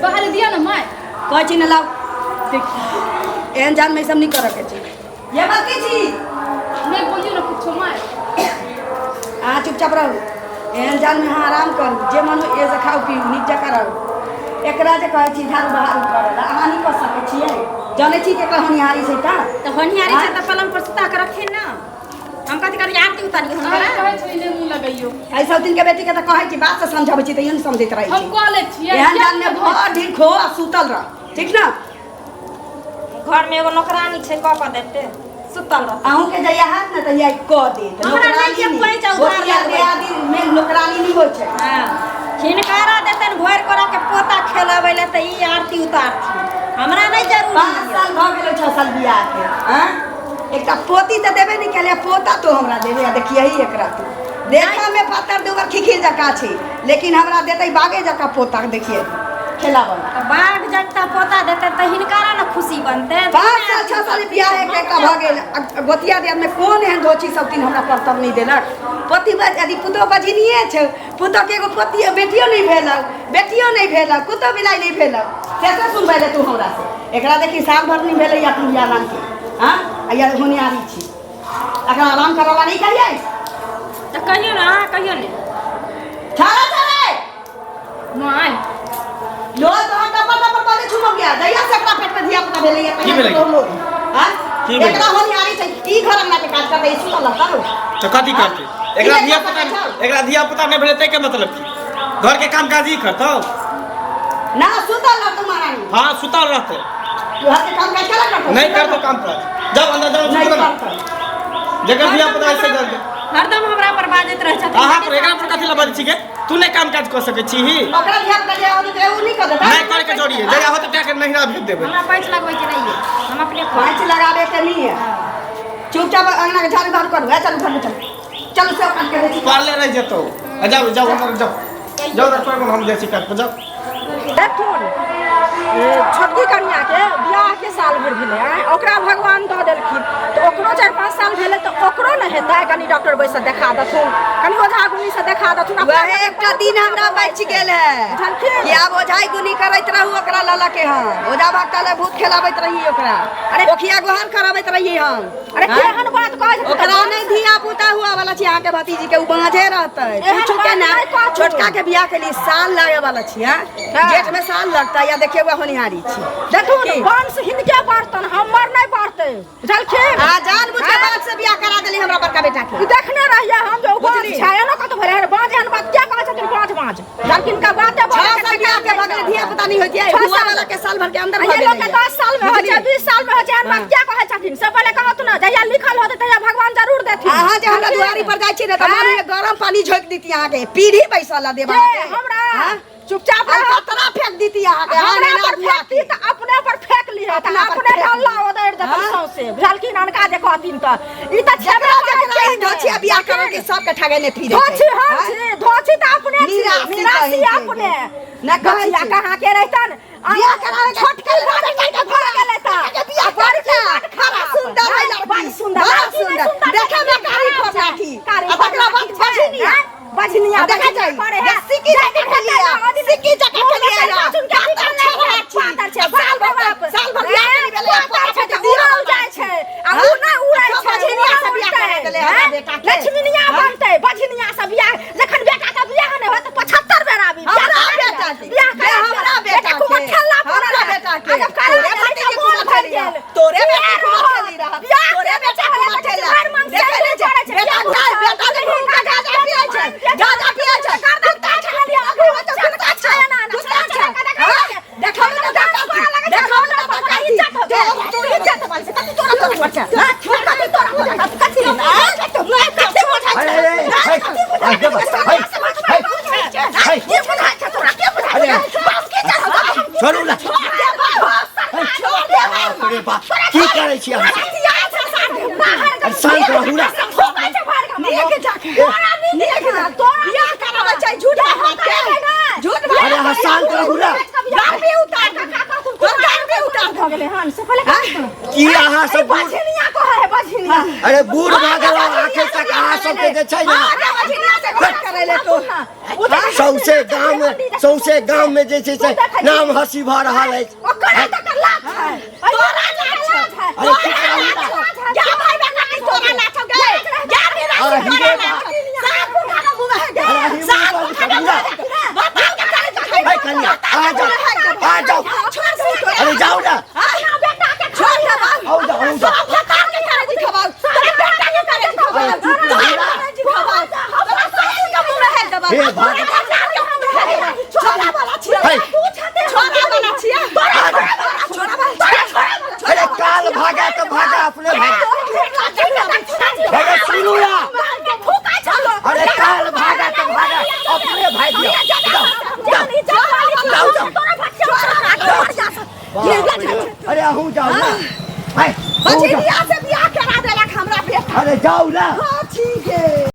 बाहर दिया ना माय। कहै छी ने लाउ। देखिए। एहन जान में ई सब नहीं करऽ के छै। ये बात की छी? नहीं बोलियो ना कुछो माय। अहाँ चुपचाप रहू। एहन जान में अहाँ आराम करू, जे मन हो से खाउ पीऊ, नीक जकाँ रहू। एकरा जे कहै छी झाड़ू बहारू करऽ लए, अहाँ नहि कऽ सकै छियै? जानै छी केकर होनिहारी छै तऽ? तऽ होनिहारी छै तऽ पलंग पर सुता के रखथिन ना। हम कथी करी आरती उतारियै अहाँ हुनकर? कहै छी ने मुँह लगैयो। एहि सब दिन के बेटी के तऽ कहै छी, बात से समझाबै छी तैयो नहि समझैत रहै हम छी। कह लै छियै। एहन जान में भर दिन खो आ सुतल रह, ठीक ना? घर में एगो नौकरानी छै, कऽ कऽ देतै, सुतल रहतै। अहूँ के जहिया हैत ने तहिया ई कऽ देत। हमरा नहि छै पैसा उधार गोतिया लगबै। दियादी में नौकरानी नहि होइ छै। हाँ, हिनकारा देतनि भरि कोरा के पोता खेलाबै लए तऽ ई आरती उतारथिन, हमरा नहि जरूरी 5 यऽ। साल भऽ गेलै, 6 साल बियाह के। आँय? एकटा पोती तऽ देबे नहि केलै, पोता तो हमरा देबे। आ देखियही एकरा तू, देखऽ में पातर दुबर खिखिर जकाँ छै, लेकिन हमरा देतै बागे जकाँ पोता। देखिए खेलाबऽ। तऽ बाघ जगता पोता देतै तऽ हिनकारा ने खुशी बनतै। 5 साल 6 साल बियाह के एकटा भऽ गेल। आ गोतिया दियाद में कोन एहन धोची सब दिन हमरा परतर नहि देलक। पति यदि पुतोह बझिनिए छै, पुतोह के एगो पोती बेटियो नहि भेलक, बेटियो नहि भेलक, कुतो बिलाइ नहि भेलक, से से सुनबै ले तू हमरा से। एकरा देखी, साल भर नहि भेलै अखन बियाह नाम के। हाँ, आ या होनिहारी छी, एकरा आराम करऽ ला नहि कहियै? तऽ कहियौ ने, अहाँ कहियौ ने। छाड़ा छाड़े माय लो तो टपर टपर बाजे छुमक गया। जहिया से एकरा पेट में धिया पुता भेलैया की भेलै? तहिया लोग हां की भेलै? एकरा होनिहारी छै, ई घर अंगना के काज करतै, ई सुतल रहतौ। तऽ कथी करतै एकरा? धिया पुता, एकरा धिया पुता नहि भेलै ताहिके मतलब की घर के काम काज ई करतौ? ना, सुतल रहतौ महारानी। हाँ, सुतल रहतै। घर के काम काज केला करतौ? नहीं करतौ काम काज। जाओ अंदर जाओ। नहीं सुतल करतौ। जकर धिया पुता ऐसे कर दे। हरदम हमरा पर बाजैत रहै छथिन। अहाँ पर, एकरा पर कथी लए बाजै छी गे? तू नहि काम काज कऽ सकै छी ही? ओकरा धिया पुता जे होतै तऽ उ नहि कऽ देतै। नहि करे के जरूरी है, जहिया होतै टाके नहिरा भेज देबै। हमरा पैंच लगबै के नहीं है, हम अपने करब। पाँच लगाबे के नहीं है। चुपचाप अंगना के झाड़ू बहारू करू। ए, चलू घर में, चलू चलू, सब काट के दै छी। पढ़ले रहि जेतौ। आ जाउ जाउ अंदर जाउ, जाउ रसोई में, हम जाइ छी काज पर, जाउ। देखथुन, छोटकी कनियाके बियाहके साल भरि भेलै, आँय, ओकरा भगवान दऽ देलखिन तऽ ओकरो 4-5 साल भेलै तऽ ओकरो ने हेतै। कनि डॉक्टर बैस देखा देथुन, कनि ओझा गुनीसँ देखा देथुन। वएह एकटा दिन हमरा बचि गेल है। बुझलखिन? कि आब ओझाई गुनी करैत रहू ओकरा लऽ के। हम ओझा भक्ता ले भूत खेलाबैत रही ओकरा, अरे ओखिया गोहार कराबैत रही हम। अरे हाँ? केहन बात कहै छथिन? ओकरा नहीं धिया पुता हुआ वाला छी, अहाँके भतीजी के उ बाँझे रहतै। एहन पूछू के बात ना नहि कहथुन। छोटका के बियाह के लिए साल लागे वाला छी। हाँ? हाँ। जेठ में साल लगता या देखिए वह होनिहारी छी। देखुन की? वंश हिनके बढ़तन, हमर नहि बढ़तै, बुझलखिन? आ जान बुझ के हाँ? बाप से बियाह करा देली हमरा बड़का बेटा के। ई देखने रहिए हम जो बाँझ बुझली? छै, एना कतौ भेलै? हे, बाँझ एहन बात किया कहै छथिन? बाँझ बाँझ बुझलखिन का बाते बोले 6 के साल बियाह के ठेकान भगले नहि धिया पुता नहीं होती है। छह हुआ साल। वाला के साल भर के अंदर आ भऽ ये लोग के गेलैया। 10 साल में होइ छै, बुझली? 20 साल में होइ छै, एहन बात हाँ। किया कहै छथिन? से पहिले कहत ने, जहिया लिखल होतै तहिया भगवान जरूर देथिन। अहाँ जे हमरा बुझलियै? दुआरी पर जाइ छी ने तऽ हाँ? मानिए गरम पानी झोंकि देती अहाँके, पीढ़ी बैसल ला देब के अहाँके। हमरा? हाँ? चुपचाप रह। अलकतरा फेंक देती अहाँके। अहाँ हमरा नेना पर बुआ फेंकती के। तऽ अपने पर फेंक लिहऽ, तऽ अपना पर अपने फेंक डल्ला लिहऽ। ओदरि देतन हाँ? सौंसे, बुझलखिन? अनका जे कहथिन तऽ ई तऽ छेबे जकरा करै जकरा ई छै। धोछिया बियाह करऽ के सबके ठगेने फिरै छै। धोछी हम हाँ? छी? धोछी तऽ अपने छी। निराशी निराशी कहीं के। अपने। न कहै धोछिया छी। कहाँ के रहितन? बियाह करावे के छोटकी बड़ नीक भऽ गेलै तऽ। के बियाह बड़की करता। बड़ खराब। सुंदर है लड़की। बड़ सुंदर। बड़ लड़की नहि सुंदर। सुंदर, देखे में कारी खराब छै। खोलाठी। कारी आ तकरा बाद खोलाठी छै। बझनिया। आँय? बझनिया आ देखै बझनिया छै, करे है। जे सिक्की जाहि जकाँ दिन हेतै खेलियै, ने, ओहि दिन सिक्की जकाँ मुँह में खेलियै सरिता या। चुन के पातर निकल जाइ छै, छै, पातर छै, आ साल बाप रे भर बाप। साल भर बियाह आँय? के नहि भेलै, आ पातर छै पोता तऽ पोती उड़ल जाइ छै, आ हाँ? उ नहि उड़ै सब छै, बझनिया उड़ल से बियाह उड़तै। करा देलै हमरा आँय? बेटा के। लक्ष्मीनिया हाँ? बनतै बझनिया से बियाह। जखन बेटा के बियाह नहि होत, 75 बेर आबी हमरा बियाह करा बेटा लिअ। के। बियाह बे करा हमरा लिअ। बेटा बेटा के। कुमठेला पड़ल हमरा है। बेटा के। आ जब करा तोरे देलै भतीजी तऽ मोन भरि कुमठेली गेल। तोरे बेटी बियाह कुमठेली रहत। बियाह तोरे के बेटा बेटा कुमठेला। भरि मांग देखै नहि छै, पड़ै छै। बेटा बियाह बेटा के घूम के गाजा पियै छै, गाजा पियै छै। कुत्ता छै, कुत्ता छै, कुत्ता छै। हाँ? देखौ ने तऽ धक्का देखौ ने तऽ धक्का इज्जत हो गेल। तू इज्जत वाली से कथी तोरा तोरा पर छै? हाँ? कथी तोरा पर छै? कथी? हाँ? कथी बुझाइ छै? अरे, अरे, अरे, कथी बुझाइ अरे, छै? हे, हे, हे, के बुझाइ छै तोरा? के बुझाइ अरे, छै? बाप के चढ़ छोड़ू ना। छोड़ दे बाप, छोड़ दे बाप। बाप रे बाप, की करै छी अहाँ? अरे शान्त रहू ना। नीक जाके नीक बियाह कराबै छै झूठ बात के, झूठ बात। अरे अहाँ शान्त रहू ना। गाड़ी उतार, तोर गाड़ी उतार। भऽ गेलै हन से पहिले हाँ? की अहाँ सब बूढ़ बझनिया कहै है बझनिया। अरे बूढ़ भऽ गेलहुँ, आखिर तक अहाँ सबके जे छै ने हाँ, बझनिया से बात करै ले। बेटो सौंसे गाम में, सौंसे गाम में जे छै से नाम हंसी भऽ रहल अछि। ओकरा तकर लाज है, तोरा लाज है, अरे तोरा लाज है। जा भाई बना के तोरा लाज हो गए। जा मेरा अरे तोरा हीरे लाज हो। साफ उठा के मुंह में गे। अरे हीरे साफ बाबू, उठा के कन्या। मुंह में। बताओ के चले जा। ए कन्या, आ जाओ, आ जाओ। छोड़ दे। अरे जाओ ना। अपना बेटा के छोड़ दे। आओ जाओ, आओ जाओ। सब बेटा के करे जी खबाओ। तोरा बेटा के करे जी खबाओ। अरे चुप तोरा रहो ना। करे जी खबाओ। हमरा ससुर के मुंह में है दबा। हे भगवान। तोरा बेटा के मुंह में है दबा। छोड़ा वाला छिया। हे। तू छते छोड़ा वाला छिया। तोरा छोड़ा वाला छिया। अरे काल भागा तो भागा, अपने भागा। अरे सुनू ना। अरे काल भागा तो भागा, अपने भाग गया। जाओ, जाओ, जाओ, जाओ। बाप रे। अरे अहूँ जाओ ना। है, अहूँ जाओ। बचिया से बियाह करा देलक हमरा बेटा। अरे जाओ ना। हाँ, ठीक है।